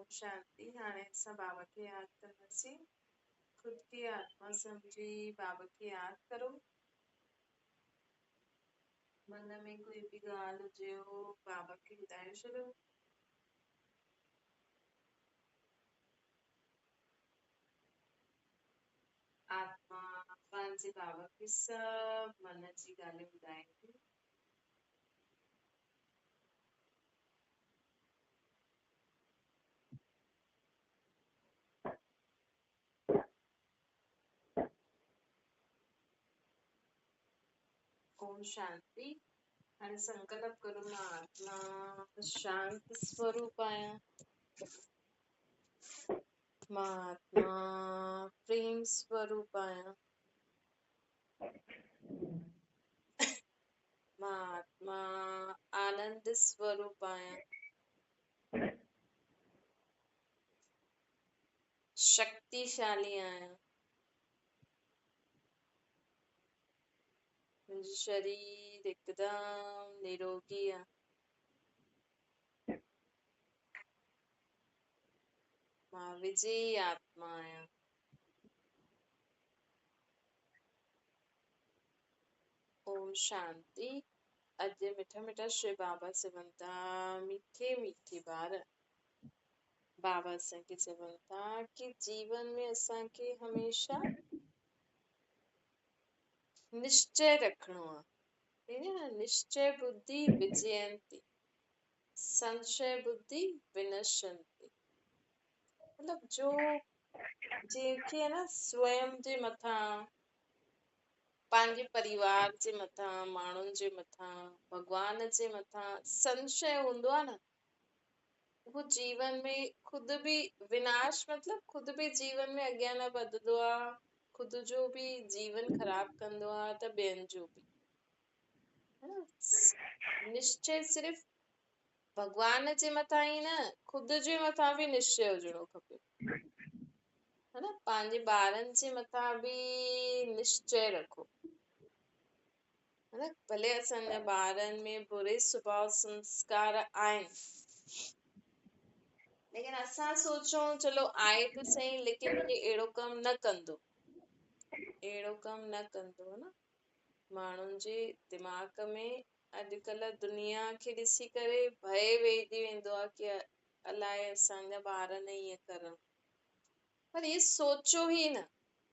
ओम शांति। हाणे असां बाबा खे यादि कंदासीं। ख़ुदि खे आत्मा सम्झी बाबा खे यादि करो। मन में कोई बि ॻाल्हि हुजेव बाबा खे ॿुधाए छॾियो। आत्मा पंहिंजे बाबा खे सभु मन जी ॻाल्हियूं ॿुधाईंदी। ओम शांति। हाणे संकल्प करो, मां आत्मा शांत स्वरूप आहियां, मां आत्मा प्रेम स्वरूप आहियां, मां आत्मा आनंद स्वरूप आहियां, शक्तिशाली आहियां। मुंहिंजो शरीर हिकदमि निरोगी आहे। मां विजयी आत्मा आहियां। ओम शांति। अॼु मिठा मिठा श्री बाबा चवनि था, मीठे मीठे ॿार, बाबा असांखे चवनि था की जीवन में असांखे हमेशा निश्चय रखणो आहे। ठीकु आहे न? निश्चय बुद्धि विजयंती, संशय बुद्धि विनश्यंती। मतिलबु जो जंहिंखे आहे न स्वयं जे मथां, पंहिंजे परिवार जे मथां, माण्हुनि जे मथां, भॻवान जे मथां संशय हूंदो आहे न, उहो जीवन में ख़ुदि बि विनाश, मतिलबु ख़ुदि बि जीवन में अॻियां न वधंदो आहे, ख़ुदि जो बि जीवन ख़राबु कंदो आहे त ॿियनि जो बि, है न। निश्चय सिर्फ़ भॻवान जे मथां ई न, ख़ुदि जे मथां बि निश्चय हुजणो खपे, है न। पंहिंजे ॿारनि जे मथां बि निश्चय रखो, है न। भले असांजे ॿारनि में बुरे स्वभाव संस्कार आहिनि, लेकिन असां सोचूं चलो आहे त सही, लेकिन ये अहिड़ो कमु न कंदो, अहिड़ो कमु न कंदो, है न। माण्हुनि जे दिमाग़ में अॼुकल्ह दुनिया खे ॾिसी करे भय वेहिजी वेंदो आहे की अलाए असांजा ॿार न ईअं करनि, पर इहो सोचो ई न।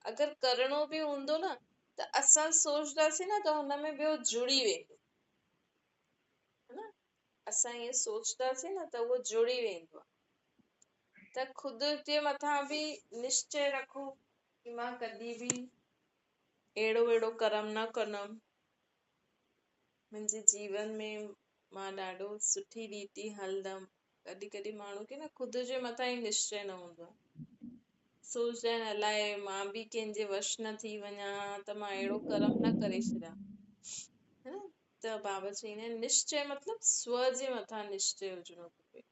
अगरि करिणो बि हूंदो न त असां सोचंदासीं न त हुन में ॿियो जुड़ी वेंदो, है न। असां ईअं सोचंदासीं न त उहो जुड़ी वेंदो आहे। त ख़ुदि जे मथां बि निश्चय रखो की मां कॾहिं बि अहिड़ो अहिड़ो कर्म न कंदमि, मुंहिंजे जीवन में मां ॾाढो सुठी रीति हलंदमि। कॾहिं कॾहिं माण्हू खे न ख़ुदि जे मथां ई निश्चय न हूंदो आहे, सोचंदा आहिनि अलाए मां बि कंहिंजे वश न थी वञा त मां अहिड़ो कर्म न करे छॾियां, है न। त बाबा चवंदा आहिनि निश्चय मतिलबु स्व जे मथां निश्चय हुजणो खपे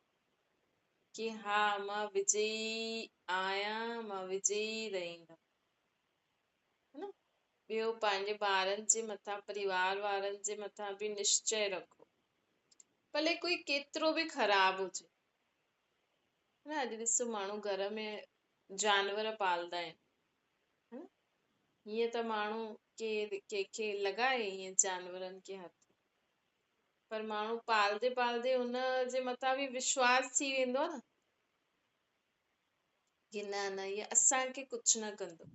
की हा मां विजयी आहियां, मां विजयी रहींदमि, है न। ॿियो पंहिंजे ॿारनि जे मथां, परिवार वारनि जे मथां बि निश्चय रखो, भले कोई केतिरो बि ख़राबु हुजे, है न। अॼु ॾिसो माण्हू घर में जानवर पालंदा आहिनि, है न। हीअं त माण्हू कंहिंखे लॻाए ईअं जानवरनि खे हथु, पर माण्हू पालंदे पालंदे हुन जे मथां बि विश्वास थी वेंदो आहे न की न न इहो असांखे कुझु न कंदो,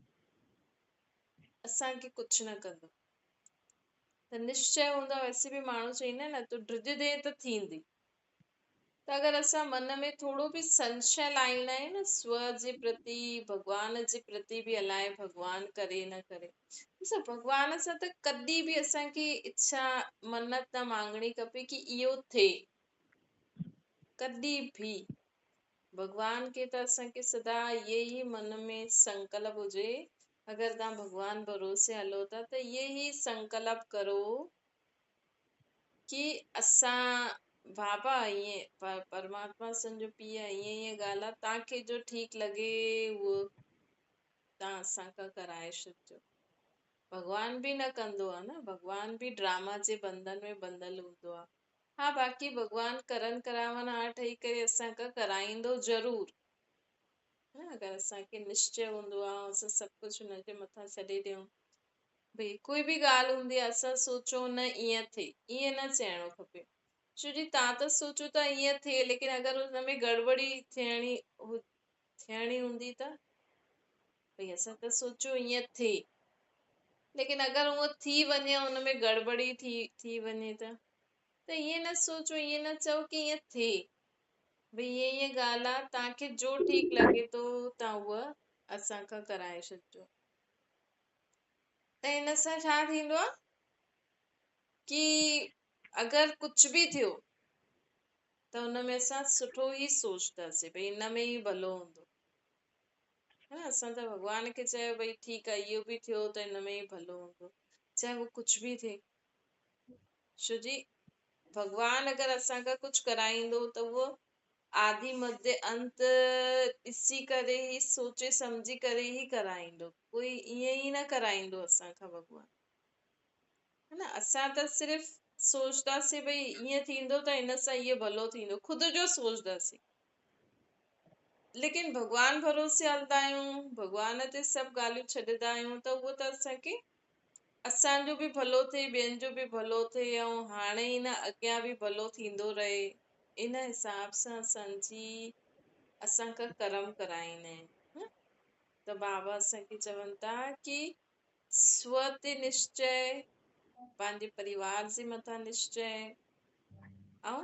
असांखे कुझु न कंदो। त निश्चय हूंदो आहे। वैसे बि माण्हू चवंदा आहिनि न, तूं ड्रिॼंदे त थींदी। त अगरि असां मन में थोरो बि संशय लाहींदा आहियूं न स्व जे प्रति, भॻवान जे प्रति बि, अलाए भॻवान करे न करे, ॾिसो भॻवान सां त कॾहिं बि असांखे इच्छा मन्नत न मांगणी खपे की इहो थिए, कॾहिं बि। भॻवान खे त असांखे सदा इहे ई मन में संकल्प हुजे, अगरि तव्हां भॻवान भरोसे हलो था त इहे ई संकल्प करो की असां बाबा ईअं परमात्मा असांजो पीउ आहे, ईअं ईअं ॻाल्हि आहे, तव्हांखे जो ठीकु लॻे उहो तव्हां असां खां कराए छॾिजो। भॻवान बि न कंदो आहे न, भॻवान बि ड्रामा जे बंधन में बंधियलु हूंदो आहे। ها باقي ڀڳوان ڪرن ڪراون ها ٺهي ڪري اسان کان ڪرائيندو ضرور. نه اگر اسان کي نشچي هوندو آهي، اسان سڀ ڪجهه هن جي مٿان ڇڏي ڏيون، ڀئي ڪوئي به ڳالهه هوندي آهي اسان سوچون نه ائين ٿئي، ائين نه چئڻو کپي. ڇو جي توهان ته سوچو ٿا ائين ٿئي، ليڪن اگر هن ۾ گڙٻڙي ٿيڻي هوندي ته ڀئي اسان ته سوچيو ائين ٿئي، ليڪن اگر اهو ٿي وڃي هن ۾ گڙٻڙي ٿي وڃي ته ائين نه سوچو، ائين نه چئو ڪه ائين ٿئي، ڀئي ائين ائين ڳالهه آهي، توهان کي جو ٺيڪ لڳي ٿو توهان اها اسان کان ڪرائي ڇڏجو. ته هن سان ڇا ٿيندو آهي ڪه اگر ڪجهه به ٿيو ته هن ۾ اسان سٺو ئي سوچنداسين، ڀئي هن ۾ ئي ڀلو هوندو. ها نه، اسان ته ڀڳوان کي چيو ڀئي ٺيڪ آهي اهو به ٿيو ته هن ۾ ئي ڀلو هوندو، چاهي اهو ڪجهه به ٿئي. ڇو جي ڀڳوان اگر اسان کان ڪجهه ڪرائيندو ته اهو آدي مڌيه انت ڏسي ڪري ئي، سوچي سمجهي ڪري ئي ڪرائيندو، ڪوئي ائين ئي نه ڪرائيندو اسان کان ڀڳوان. ها نه، اسان ته صرف سوچنداسين ڀئي ائين ٿيندو ته هن سان اهو ڀلو ٿيندو، خود جو سوچنداسين، ليڪن ڀڳوان ڀروسي هلندا آهيون، ڀڳوان تي سڀ ڳالهيون ڇڏيندا آهيون ته اهو ته اسان کي اسان جو به ڀلو ٿئي، ٻين جو به ڀلو ٿئي، ۽ هاڻي ئي نه اڳيان به ڀلو ٿيندو رهي، ان حساب سان اسان کان ڪرم ڪرائيندا آهن. ها؟ ته بابا اسان کي چون ٿا ڪه سو تي نشچي، پنهنجي پريوار جي مٿان نشچي، ۽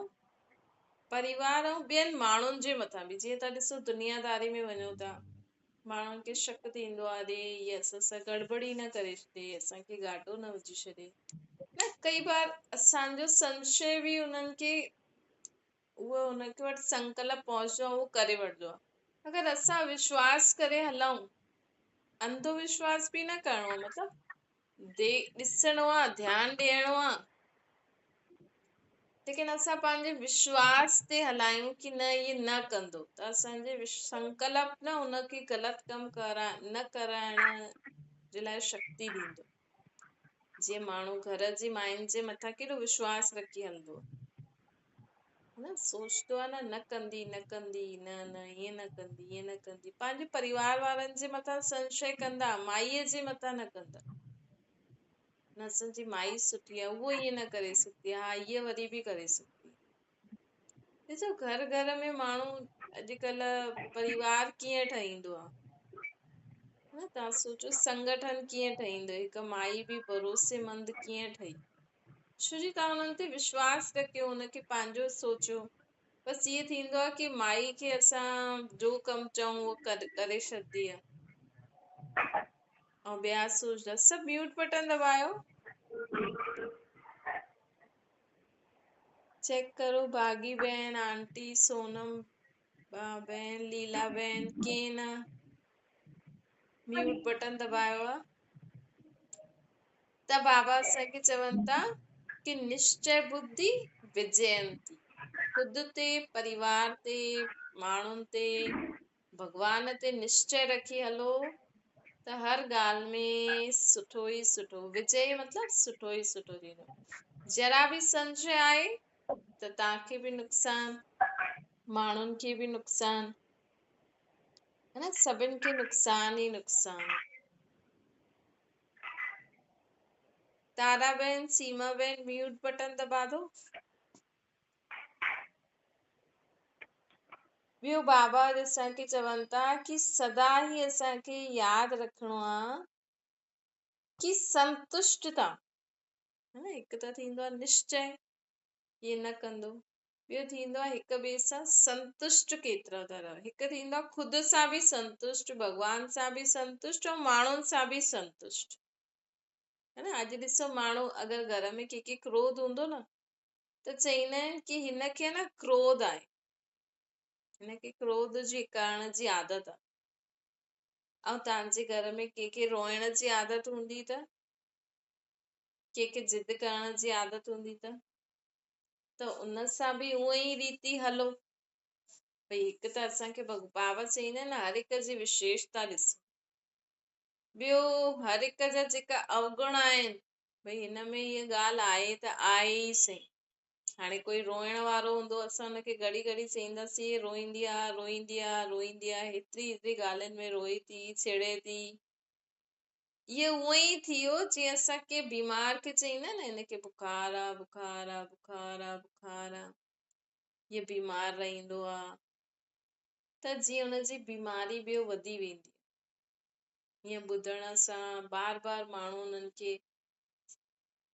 پريوار ۽ ٻين ماڻهن جي مٿان به. جيئن توهان ڏسو دنياداري ۾ وڃو ٿا، ماڻهن کي شڪ ٿيندو آهي، اري هيءَ اسان سان گڙٻڙي نه ڪري ڇڏي، اسان کي گهاٽو نه وجهي ڇڏي. نه ڪئي بار اسان جو سنشي به انهن کي، اهو هن کي وٽ سنڪلپ پهچندو آهي، اهو ڪري وٺندو آهي. اگر اسان وشواس ڪري هلون، انڌ وشواس به نه ڪرڻو آهي، مطلب ڏسڻو آهي، ڌيان ڏيڻو آهي، ليڪن اسان پنهنجي وشواس تي هلايون ڪه نه اهي نه ڪندو، ته اسان جي سنڪلپ نه هن کي غلط ڪم نه ڪرائڻ جي لاءِ شڪتي ڏيندو. جيئن ماڻهو گهر جي ماين جي مٿان ڪيڏو وشواس رکي هلندو آهي نه، سوچندو آهي نه، نه ڪندي، نه ڪندي، نه نه ائين نه ڪندي، ائين نه ڪندي. پنهنجي پريوار وارن جي مٿان سنشي ڪندا، مائيءَ جي مٿان نه ڪندا. نه اسان جي مائي سٺي آهي، اهو ائين نه ڪري سگهندي آهي، ها اها وري به ڪري سگهندي آهي. ڏسو گهر گهر ۾ ماڻهو اڄڪلهه پريوار ڪيئن ٺهيندو آهي نه، توهان سوچو سنگٺن ڪيئن ٺهيندو، هڪ مائي به ڀروسيمند ڪيئن ٺهي، ڇو جي توهان هنن تي وشواس رکيو، هن کي پنهنجو سوچيو. بس ائين ٿيندو آهي ڪه مائي کي اسان جو ڪم چئون اهو ڪري ڇڏندي آهي، ۽ ٻيا سوچندا. سڀ ميوٽ بٽڻ دٻايو، چيڪ ڪرو. ڀاڳي بهن، آنٽي سونم بهن، ليلا بهن، ڪنهن نه ميوٽ بٽڻ دٻايو آهي؟ ته بابا اسان کي چون ٿا ڪه نشچي ٻڌي وجينتي، خود تي، پريوار تي، ماڻهن تي، ڀڳوان تي نشچي رکي هلو ته هر ڳالهه ۾ سٺو ئي سٺو، وجي مطلب سٺو ئي سٺو ٿيندو. ذرا به سنشي آهي ته توهان کي به نقصان، ماڻهن کي به نقصان، ها نه، سڀني کي نقصان ئي نقصان. تارا بهن، سيما بهن، ميوٽ بٽڻ دٻا دو. ٻيو بابا اسان کي چون ٿا ڪه سدا ئي اسان کي ياد رکڻو آهي ڪه سنتشٽتا، ها نه، هڪ ته ٿيندو آهي نشچي ائين نه ڪندو، ٻيو ٿيندو آهي هڪ ٻئي سان سنتشٽ ڪيترا ٿا رهو. هڪ ٿيندو آهي خود سان به سنتشٽ، ڀڳوان سان به سنتشٽ ۽ ماڻهن سان به سنتشٽ، ها نه. اڄ ڏسو ماڻهو اگر گهر ۾ ڪنهن کي ڪروڌ هوندو نه ته چوندا آهن ڪه هن کي نه ڪروڌ آهي، هن کي ڪروڌ جي ڪرڻ جي عادت آهي. ۽ توهان جي گهر ۾ ڪنهن کي روئڻ جي عادت هوندي ته، ڪنهن کي ضد ڪرڻ جي عادت هوندي ته ان سان به اها ئي ريتي هلو. ڀئي هڪ ته اسان کي بابا چوندا آهن نه، هر هڪ جي وشيشتا ڏسو، ٻيو هر هڪ جا جيڪا اوگڻ آهن، ڀئي هن ۾ هيءَ ڳالهه آهي ته آهي ئي صحيح، हाणे कोई रोइण वारो हूंदो, असां हुनखे घड़ी घड़ी चईंदासीं, रोईंदी आहे, रोईंदी आहे, रोईंदी आहे, हेतिरी हेतिरी ॻाल्हियुनि में रोए थी, छिड़े थी। इहो उअं ई थी वियो जीअं असां कंहिं बीमार खे चईंदा आहिनि न, हिनखे बुखार आहे, बुखार आहे, बुखार आहे, बुखार आहे, इहो बीमार रहींदो आहे, त जीअं हुनजी बीमारी ॿियो वधी वेंदी। ईअं ॿुधण सां बार बार माण्हू हुननि खे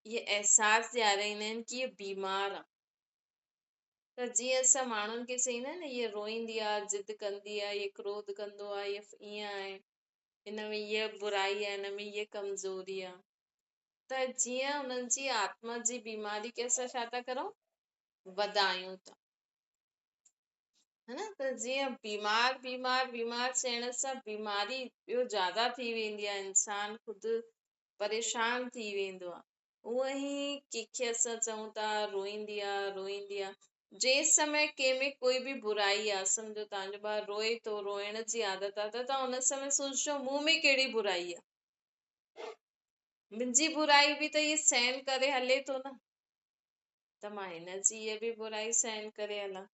इहे अहसास ॾियारींदा आहिनि की इहो बीमार आहे। त जीअं असां माण्हुनि खे चईंदा आहिनि न, इहा रोईंदी आहे, ज़िद कंदी आहे, इहो क्रोध कंदो आहे, इहो ईअं आहे, हिन में इहा बुराई आहे, हिन में इहा कमज़ोरी आहे, त जीअं हुननि जी आत्मा जी बीमारी खे असां छा था करूं, वधायूं था, है न? त जीअं बीमार बीमार बीमार चवण सां बीमारी ॿियो ज़्यादा थी वेंदी आहे, इंसान ख़ुदि परेशान थी वेंदो आहे। उअं ई कंहिंखे असां चऊं था रोईंदी आहे, रोईंदी आहे, जंहिं समय कंहिं में कोई बि बुराई आहे, सम्झो तव्हांजो ॿार रोए थो, रोइण जी आदत आहे, त तव्हां हुन समय सोचो मूं में कहिड़ी बुराई आहे, मुंहिंजी बुराई बि त इहा सहन करे हले थो न, त मां हिन जी इहा बि बुराई सहन करे हलां।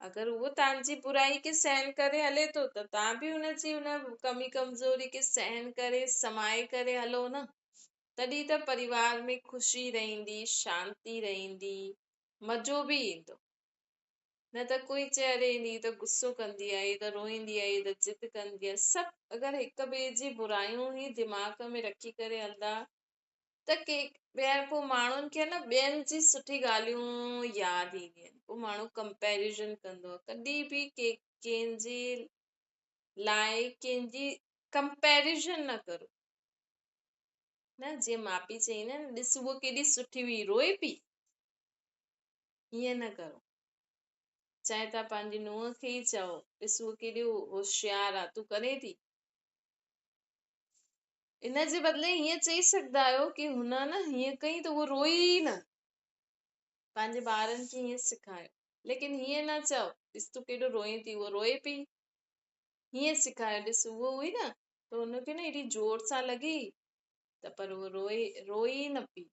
अगरि उहो तव्हांजी बुराई खे सहन करे हले थो, त तव्हां बि हुनजी हुन कमी कमज़ोरी खे सहन करे समाए करे हलो न, तॾहिं त परिवार में ख़ुशी रहंदी, शांति रहंदी, मज़ो बि ईंदो। न त कोई चए अरे हीअ त गुस्सो कंदी आहे, हीअ त रोईंदी आहे, हीअ त ज़िद कंदी आहे। सभु अगरि हिक ॿिए जी बुरायूं ई दिमाग़ में रखी करे हलंदा त के ॿिया पोइ माण्हुनि खे न ॿियनि जी सुठी ॻाल्हियूं यादि ईंदियूं आहिनि, पोइ माण्हू कंपेरिज़न कंदो आहे। कॾहिं बि कंहिंजे लाइ कंहिंजी कंपेरिज़न न करो न। जीअं माउ पीउ चईंदा आहिनि, ॾिस उहा केॾी सुठी हुई, रोए पई, ईअं न करो। चाहे तव्हां पंहिंजी नूंहं खे ई चओ, ॾिस उहा केॾी होशियार आहे, तूं करें थी। इन जे बदिले हीअं चई सघंदा आहियो की हुन न हीअं कई त उहो रोई ई न। पंहिंजे ॿारनि खे हीअं सेखारियो, लेकिन हीअं न चओ ॾिस तूं केॾो रोए थी, उहो रोए पई। हीअं सेखारियो, ॾिस उहो हुई न त हुनखे न एॾी ज़ोर सां लॻी त पर उहो रोए रोई न पई,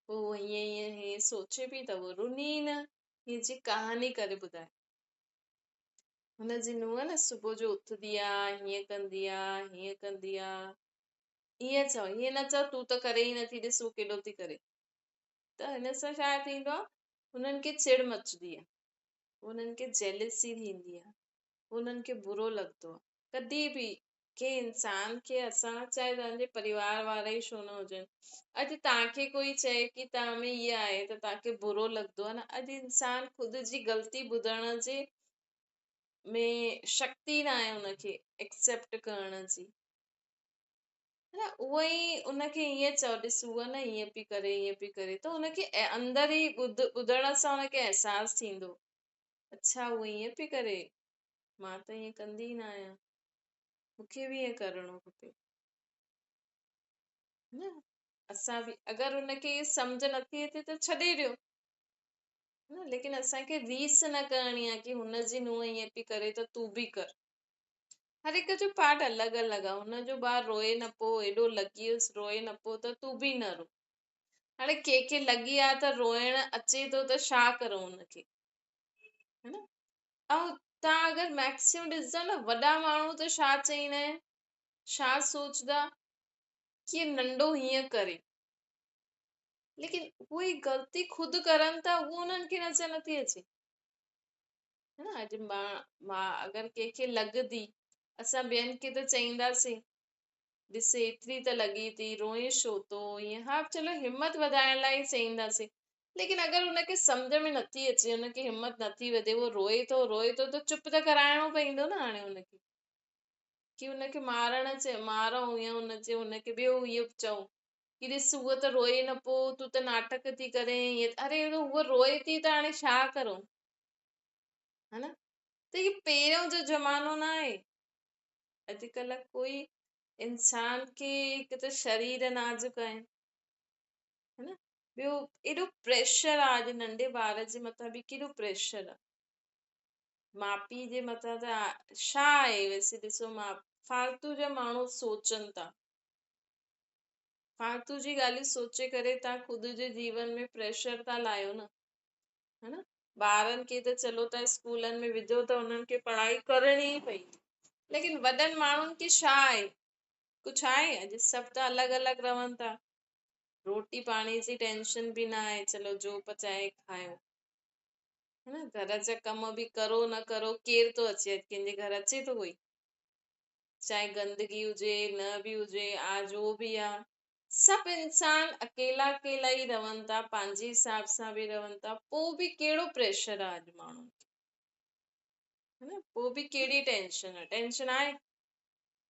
पोइ उहो हीअं हीअं हीअं सोचे पई त उहो रुनी न। हीअं जी कहानी करे ॿुधाए। हुनजी नूंहं न सुबुह जो उथंदी आहे, हीअं कंदी आहे, हीअं कंदी आहे, ईअं चओ। हीअं न चओ तूं त करे ई नथी, ॾिस उहो केॾो थी करे। त हिन सां छा थींदो आहे, हुननि खे चिड़ मचंदी आहे, हुननि खे जेलसी थींदी आहे, हुननि खे बुरो लॻंदो आहे। कॾहिं बि कंहिं इंसान खे असां, चाहे तव्हांजे परिवार वारा ई छो न हुजनि, अॼु तव्हांखे कोई चए की तव्हां में इहा आहे त तव्हांखे बुरो लॻंदो आहे न। अॼु इंसान ख़ुदि जी ग़लती ॿुधण जे में शक्ति न आहे हुनखे एक्सेप्ट करण जी, है न? उहो ई उनखे ईअं चओ, ॾिस उहा न ईअं पई करे, ईअं पई करे, त हुनखे अंदरि ई ॿुधण सां हुनखे अहसासु थींदो, अच्छा उहा ईअं पई करे, मां त ईअं कंदी न आहियां, मूंखे बि ईअं करणो खपे न। असां बि अगरि हुनखे सम्झ नथी अचे त छॾे ॾियो न, लेकिन असांखे रीस न करणी आहे की हुनजी नूंहं ईअं पई करे त तूं बि कर। हर हिक जो पार्ट अलॻि अलॻि आहे। हुनजो ॿार रोए न पियो, एॾो लॻी वियुसि, रोए न पियो त तूं बि न रो। हाणे कंहिंखे लॻी आहे त रोइण अचे थो त छा करूं हुनखे, है न? ऐं तव्हां अगरि मैक्सिमम ॾिसंदव न, वॾा माण्हू त छा चईंदा आहिनि, छा सोचंदा की नंढो हीअं करे, लेकिन उहा ई ग़लती ख़ुदि करनि था, उहो हुननि खे नज़र नथी अचे, है न? अॼु मां अगरि कंहिंखे लॻंदी, असां ॿियनि खे त चईंदासीं, ॾिस एतिरी त लॻी थी, रोए छो थो, ईअं। हा चलो हिमत वधाइण लाइ ई चईंदासीं, लेकिन अगरि हुनखे सम्झ में नथी अचे, हुनखे हिमत नथी वधे, उहो रोए थो रोए थो त चुप त कराइणो पवंदो न। हाणे हुनखे की हुनखे मारण चे मारूं या हुनजे हुनखे ॿियो इहो चऊं की ॾिस उहो त रोए न पियो, तूं त नाटक थी करें, ईअं। अरे उहा रोए थी त हाणे छा करूं, है न? त इहो पहिरियों जो ज़मानो न आहे। अॼुकल्ह कोई इंसान खे हिकु त शरीर नाज़ुक आहिनि, है न? ॿियो एॾो प्रेशर आहे, अॼु नंढे ॿार जे मथां बि केॾो प्रेशर आहे, माउ पीउ जे मथां त छा आहे। वैसे ॾिसो, मां फालतू जा माण्हू सोचनि था। فالتو جي ڳالهيون سوچي ڪري توهان خود جي جيون ۾ پريشر ٿا لاهيو نه، ها نه؟ ٻارن کي ته چلو ٿا اسڪولن ۾ وجهو ته انهن کي پڙهائي ڪرڻي ئي پئي، ليڪن وڏن ماڻهن کي ڇا آهي؟ ڪجهه آهي؟ اڄ سڀ ته الڳ الڳ رهن ٿا، روٽي پاڻي جي ٽينشن به نه آهي، چلو جو پچائي کايو، ها نه؟ گهر جا ڪم به ڪرو نه ڪرو، ڪير ٿو اچي؟ اڄ ڪنهن جي گهر اچي ٿو ڪوئي؟ چاهي گندگي هجي نه به هجي، آ جو به آ، سڀ انسان اڪيلا اڪيلا ئي رهن ٿا، پنهنجي حساب سان به رهن ٿا، پوءِ به ڪهڙو پريشر آ اڄ ماڻهن کي، ها نه؟ پوءِ به ڪهڙي ٽينشن آ؟ ٽينشن آهي؟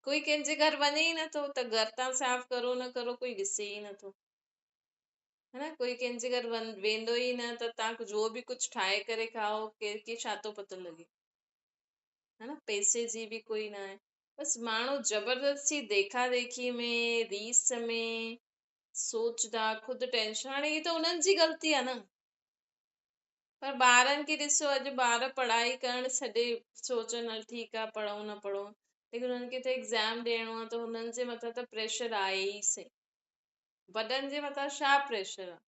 ڪوئي ڪنهن جي گهر وڃي ئي نٿو ته گهر تان صاف ڪرو نه ڪرو ڪوئي ڏسي ئي نٿو، ها نه؟ ڪوئي ڪنهن جي گهر ويندو ئي نه ته تان جو به ڪجهه ٺاهي ڪري کائو، ڪير کي ڇا ٿو پتو لڳي، ها نه؟ پئسي جي به ڪوئي نه آهي، بس ماڻهو زبردستي ديکا ديکي ۾ ريس ۾ سوچدا، خود ٽينشن. هاڻي هي ته انهن جي غلطي آهي نه، پر ٻارن کي ڏسو اڄ ٻار پڙهائي ڪرڻ ڇڏي سوچن هل ٺيڪ آهي پڙهون نه پڙهون، ليڪن انهن کي ته ايگزام ڏيڻو آهي ته هنن جي مٿان ته پريشر آهي ئي سهي. وڏن جي مٿان ڇا پريشر آهي؟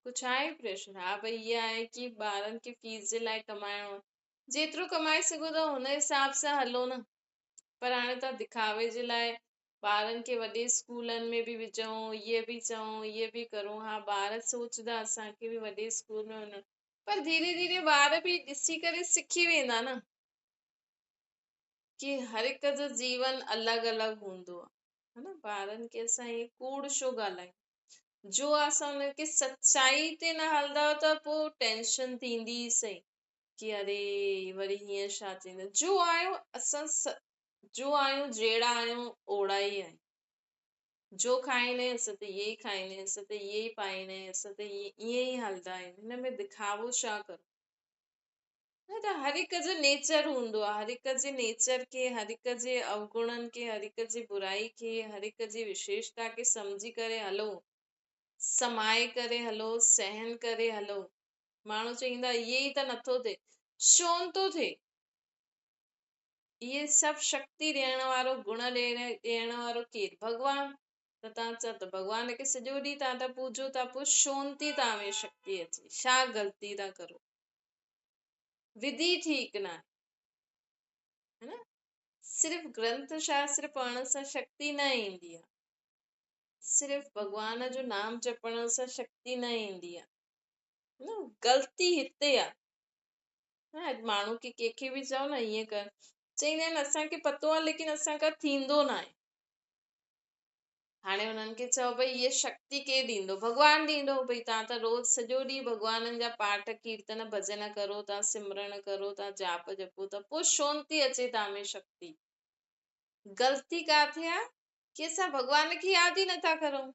ڪجهه آهي پريشر؟ ها ڀئي اها آهي ڪه ٻارن کي فيس جي لاءِ ڪمائڻو آهي، جيترو ڪمائي سگهو ٿا هن حساب سان هلو نه، پر هاڻي ته دکاوي جي لاءِ ٻارن کي وڏي اسڪولن ۾ به وجهون، اهي به چئون اهي به ڪرون. ها ٻار سوچندا اسان کي به وڏي اسڪول ۾ وڃڻو، پر ڌيري ڌيري ٻار به ڏسي ڪري سکي ويندا نه ڪه هر هڪ جو جيون الڳ الڳ هوندو آهي، ها نه؟ ٻارن کي اسان ائين ڪوڙ ڇو ڳالهايون؟ جو اسان انهن کي سچائي تي نه هلندا ته پوءِ ٽينشن ٿيندي ئي سهي ڪه اري وري هيئن ڇا ٿيندو. جو آهيون اسان جو آهيون جهڙا آهيون اوڙا ئي آهيون، جو کائيندا آهيون اسان ته اهي ئي کائيندا آهيون، اسان ته اهي ئي پائيندا آهيون، اسان ته ائين ئي هلندا آهيون، هن ۾ دکاوو ڇا ڪرون؟ نه ته هر هڪ جو نيچر هوندو آهي، هر هڪ جي نيچر کي، هر هڪ جي اوگڻن کي، هر هڪ جي برائي کي، هر هڪ جي وشيشتا کي سمجهي ڪري هلو، سمائي ڪري هلو، سهن ڪري هلو. ماڻهو چوندا اهي ئي ته نٿو ٿئي، ڇو نٿو ٿئي؟ اهي سڀ شڪتي ڏيڻ وارو، گڻ ڏيڻ وارو ڪير؟ ڀڳوان. ته توهان چئو ته ڀڳوان کي سڄو ڏينهن توهان ته پوڄو ٿا، پوءِ ڇو نٿي توهان ۾ شڪتي اچي؟ ڇا غلطي ٿا ڪرو؟ وڌي ٺيڪ نه آهي، ها نه؟ صرف گرنٿ شاستر پڙهڻ سان شڪتي نه ايندي آهي، صرف ڀڳوان جو نام جپڻ سان شڪتي نه ايندي آهي، نه؟ غلطي هتي آهي. ها، اڄ ماڻهو کي ڪنهن کي به چئو نه ائين ڪر، چئيندا آهن اسان کي پتو آهي ليڪن اسان کان ٿيندو نه آهي. هاڻي هنن کي چئو ڀئي هيءَ شڪتي ڪير ڏيندو؟ ڀڳوان ڏيندو. ڀئي توهان ته روز سڄو ڏينهن ڀڳوانن جا پاٺ ڪيرتن ڀڄن ڪرو ٿا، سمرڻ ڪرو ٿا، جاپ جپو ٿا، پوءِ ڇو نٿي اچي توهان ۾ شڪتي؟ غلطي ڪاٿي آهي ڪه اسان ڀڳوان کي ياد ئي نٿا ڪرون.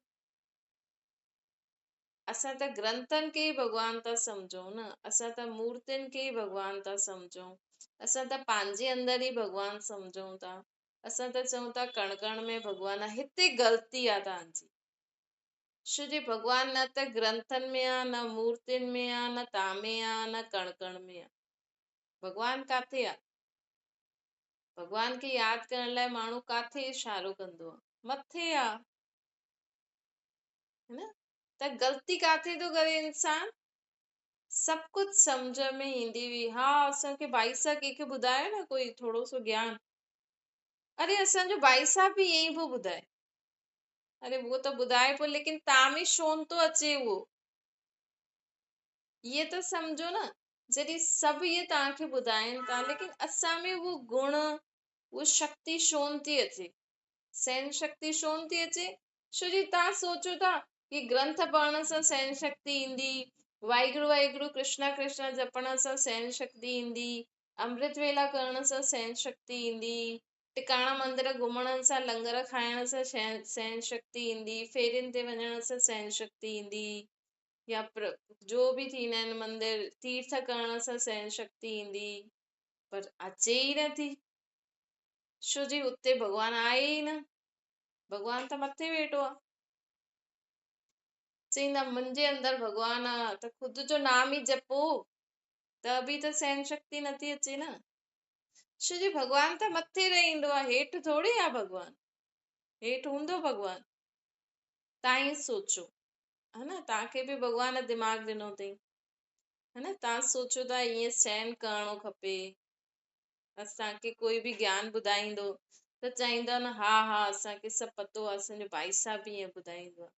اسان ته گرنٿن کي ئي ڀڳوان ٿا سمجهون نه، اسان ته مورتين کي ئي ڀڳوان ٿا سمجهون، اسان ته پنهنجي اندر ئي ڀڳوان سمجهون ٿا، اسان ته چئون ٿا ڪڻ ڪڻ ۾ ڀڳوان آهي. هتي غلطي آهي توهان جي. ڇو جي ڀڳوان نه ته گرنٿن ۾ آهي، نه مورتين ۾ آهي، نه توهان ۾ آهي، نه ڪڻ ڪڻ ۾ آهي. ڀڳوان ڪاٿي آهي؟ ڀڳوان کي ياد ڪرڻ لاءِ ماڻهو ڪاٿي اشارو ڪندو آهي؟ مٿي آهي، ها نه؟ ته غلطي ڪاٿي ٿو ڪري انسان؟ سڀ ڪجهه سمجهه ۾ ايندي هئي. ها اسان کي ڀائي صاحب ڪنهن کي ٻڌايو نه ڪوئي ٿورو سو گيان، اري اسان جو ڀائي صاحب به ائين ئي پيو ٻڌائي. اري اهو ته ٻڌائي پيو، ليڪن توهان ۾ ڇو نٿو اچي اهو؟ اهي ته سمجهو نه، جڏهن سڀ اهي توهان کي ٻڌائين ٿا، ليڪن اسان ۾ اهو گڻ، اها شڪتي ڇو نٿي اچي؟ سهن شڪتي ڇو نٿي اچي؟ ڇو جي توهان سوچو ٿا ڪه گرنٿ پڙهڻ سان سهن شڪتي ايندي، واهگرو واهگرو ڪرشنا ڪرشنا جپڻ سان سهن شڪتي ايندي، امرت ويلا ڪرڻ سان سهن شڪتي ايندي، ٽڪاڻا مندر گهمڻ سان، لنگر کائڻ سان سهن شڪتي ايندي، ڦيرين تي وڃڻ سان سهن شڪتي ايندي، يا جو به ٿيندا آهن مندر، تيرٿ ڪرڻ سان سهن شڪتي ايندي، پر اچي ئي نٿي. ڇو جي اتي ڀڳوان آهي ئي نه، ڀڳوان ته مٿي ويٺو آهي. چئيندا منهنجي اندر ڀڳوان آهي، ته خود جو نام ئي جپو ته به ته سهن شڪتي نٿي اچي نه. ڇو جي ڀڳوان ته مٿي رهندو آهي، هيٺ ٿوري آهي ڀڳوان، هيٺ هوندو ڀڳوان. توهان ئي سوچو ها نه، توهان کي به ڀڳوان دماغ ڏنو اٿئي ها نه، توهان سوچو ٿا ائين سهن ڪرڻو کپي. اسان کي ڪوئي به گيان ٻڌائيندو ته چئيندا نه ها ها اسان کي سڀ پتو آهي، اسان جو ڀائي صاحب به ائين ٻڌائيندو آهي،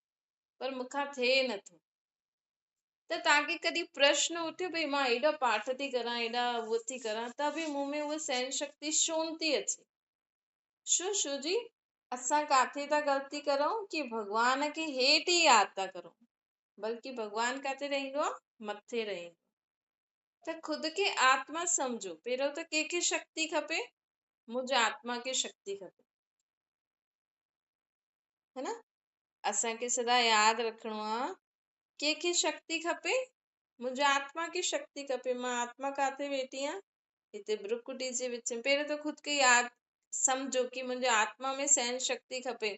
پر مون کان ٿئي نٿو. ته توهان کي ڪڏهن پرشن اٿيو ڀئي مان ايڏا پاٺ ٿي ڪران، ايڏا اهو ٿي ڪران، ته به مون ۾ اها سهن شڪتي ڇو نٿي اچي؟ ڇو؟ ڇو جي اسان ڪاٿي ٿا غلطي ڪرون ڪي ڀڳوان کي هيٺ ئي ياد ٿا ڪرون، بلڪه ڀڳوان ڪاٿي رهندو آهي؟ مٿي رهندو. ته خود کي آتما سمجهو. پهريون ته ڪنهن کي شڪتي کپي؟ منهنجي آتما کي شڪتي کپي، ها نه؟ اسان کي سدا ياد رکڻو آهي ڪنهن کي شڪتي کپي؟ منهنجي آتما کي شڪتي کپي. مان آتما ڪاٿي ويٺي آهيان؟ هتي برڪٽي جي وچ ۾. پهريون ته خود کي ياد سمجهو ڪي منهنجي آتما ۾ سهن شڪتي کپي.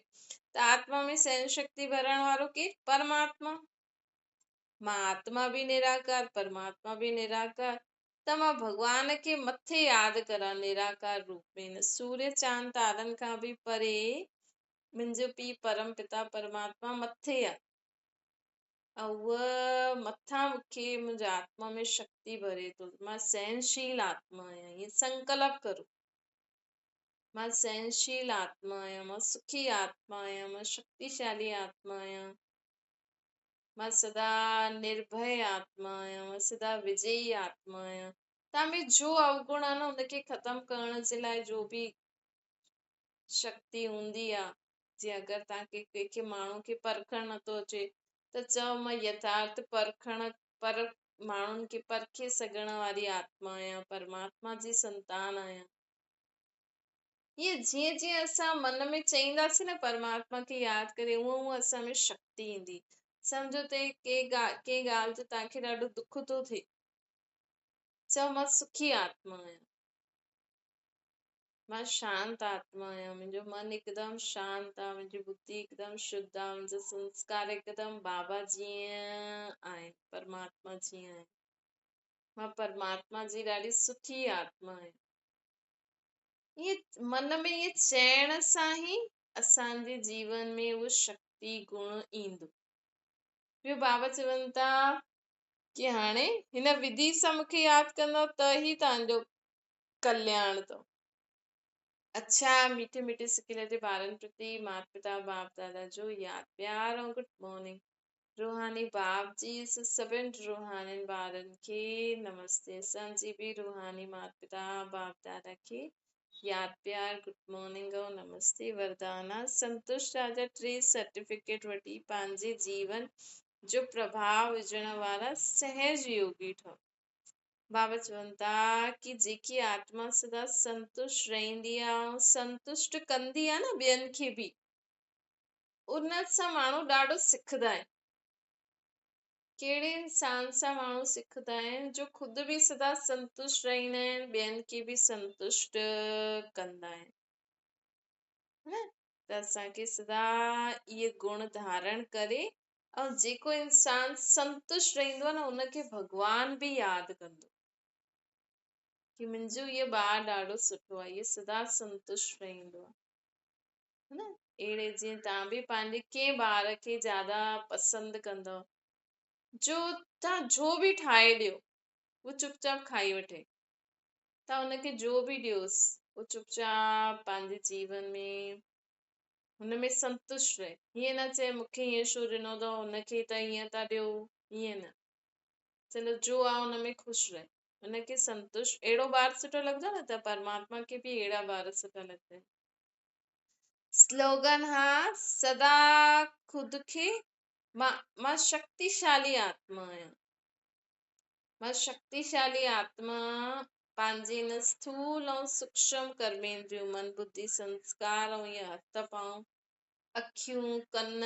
ته آتما ۾ سهن شڪتي ڀرڻ وارو ڪير؟ پرماتما. مان آتما به نراڪار، پرماتما به نراڪار، ته مان ڀڳوان کي مٿي ياد ڪران نراڪار روپ ۾. هن سوريه چاند تارن کان به پري منهنجو پيءُ پرم پتا پرماتما مٿي آ، ۽ اها مٿان مون کي منهنجي آتما ۾ شڪتي ڀري ٿو. مان سهنشيل آتما آهيان، ائين سنڪلپ ڪرو مان سهنشيل آتما آهيان، مان سکي آتما آهيان، مان شڪتيشالي آتما آهيان، مان سدا نرڀي آتما آهيان، مان سدا وجئي آتما آهيان. توهان ۾ جو اوگڻ آهي نه، ان کي ختم ڪرڻ جي لاءِ جو به شڪتي هوندي آهي، جيئن اگر توهان کي ڪنهن کي ماڻهو کي پرکڻ نٿو اچي ته چئو مان يٿارٿ پرکڻ پر ماڻهن کي پرکي سگهڻ واري آتما آهيان، پرماتما جي سنتان آهيان. ائين جيئن جيئن اسان من ۾ چئينداسين نه پرماتما کي ياد ڪري، اونئن اونئن اسان ۾ شڪتي ايندي. سمجهو ته ڪنهن ڳالهه جو توهان کي ڏاڍو دک ٿو ٿئي، چئو مان سکي آتما آهيان، مان شانت آتما آهيان، منهنجو من هڪدم شانت آهي، منهنجي ٻڌي هڪدم شڌ آهي، منهنجا سنسڪار هڪدم بابا جيئن آهن، پرماتما جيئن آهن، مان پرماتما جي ڏاڍي سٺي آتما آهيان. ائين من ۾ ائين چئڻ سان ئي اسان جي جيون ۾ اهو شڪتي گڻ ايندو. ٻيو بابا چون ٿا ڪي هاڻي هن وڌي سان مون کي ياد ڪندؤ ته ئي توهان جو ڪلياڻ اٿو. اڇا، ميٺي ميٺي سڪيلي جي ٻارن پرتي مات پتا باپ دادا جو ياد پيار ۽ گڊ مارننگ. روحاني باپ جي سڀن روحانين ٻارن کي نمستي. اسان جي به روحاني مات پتا باپ دادا کي ياد پيار گڊ مارننگ ۽ نمستي. وردانا سنتشٽ راجا 3 سرٽيفڪيٽ وٺي پنهنجي جيون جو پرڀاءُ وجهڻ وارا سهج يوگي ٺهو. بابا چون ٿا ڪي جيڪي آتما سدا سنتشٽ رهندي آ ۽ سنتشٽ ڪندي آ نه ٻين کي به، ان سان ماڻهو ڏاڍو سکندا آهن. ڪهڙي انسان سان ماڻهو سکندا آهن جو خود به سدا سنتشٽ رهندا آهن، ٻين کي به سنتشٽ ڪندا آهن، ها نه؟ ته اسان کي سدا اهي گڻ ڌارڻ ڪري ۽ جيڪو انسان سنتشٽ رهندو آهي نه، ان کي ڀڳوان به ياد ڪندو ڪي منهنجو اهو ٻار ڏاڍو سٺو آهي، اهو سدا سنتشٽ رهندو آهي، ها نه؟ اهڙي جيئن توهان به پنهنجي ڪنهن ٻار کي زياده پسند ڪندؤ، جو توهان جو به ٺاهي ڏيو اهو چپ چاپ کائي وٺي، توهان ان کي جو به ڏيوس اهو چپ چاپ پنهنجي جيون ۾ هن ۾ سنتشٽ رهي. هيئن نه چئي مون کي هيئن ڇو ڏنو اٿو، هن کي ته هيئن ٿا ڏيو، هيئن نه، چلو جو آهي هن ۾ خوش رهي، هن کي سنتشٽ. اهڙو ٻار سٺو لڳندو آهي نه، ته پرماتما کي به اهڙا ٻار سٺا لڳندا آهن. سلوگن ها، سدا خود کي مان شڪتيشالي آتما آهيان، مان شڪتيشالي آتما پنهنجي هن اسٿول ۽ سوڪشم ڪرميندريون، من ٻڌي سنسڪار ۽ اهي هٿ پائون، اکيون، ڪن،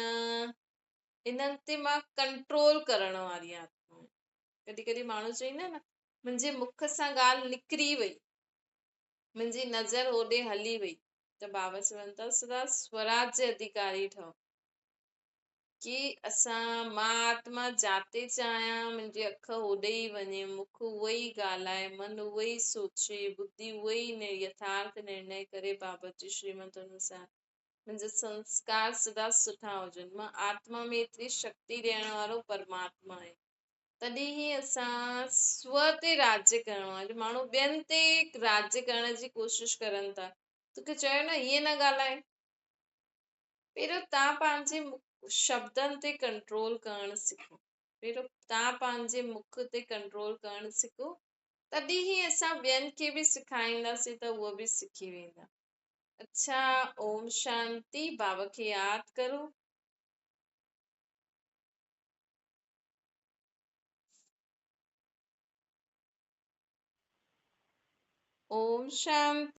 انهن تي مان ڪنٽرول ڪرڻ واري آتما آهيان. ڪڏهن ڪڏهن ماڻهو چوندا آهن نه، منهنجي مک سان ڳالهه نڪري وئي، منهنجي نظر هوڏي هلي وئي، ته بابا چون ٿا سدا سوراج جي اڌيڪاري ٺهو ڪي اسان مان آتما جاتي چاهيان منهنجي اک هوڏي ئي وڃي، مک اهو ئي ڳالهائي، من اهو ئي سوچي، ٻڌي اهو ئي يٿارٿ نرڻي ڪري بابا جي شريمت انوسار. منهنجا سنسڪار سدا سٺا هجن. مان آتما ۾ ايتري شڪتي ڏيڻ وارو پرماتما آهيان. تڏهن ئي اسان سو تي راڄ ڪرڻو آهي. اڄ ماڻهو ٻين تي راڄ ڪرڻ جي ڪوشش ڪرن ٿا. توکي چيو نه ائين نه ڳالهائي. پهريون توهان پنهنجي شبدن تي ڪنٽرول ڪرڻ سکو. پهريون توهان پنهنجي مک تي ڪنٽرول ڪرڻ سکو، تڏهن ئي اسان ٻين کي به سيکارينداسين ته اهي به سکي ويندا. اڇا، اوم شانتي. بابا کي ياد ڪرو. اوم شانتي.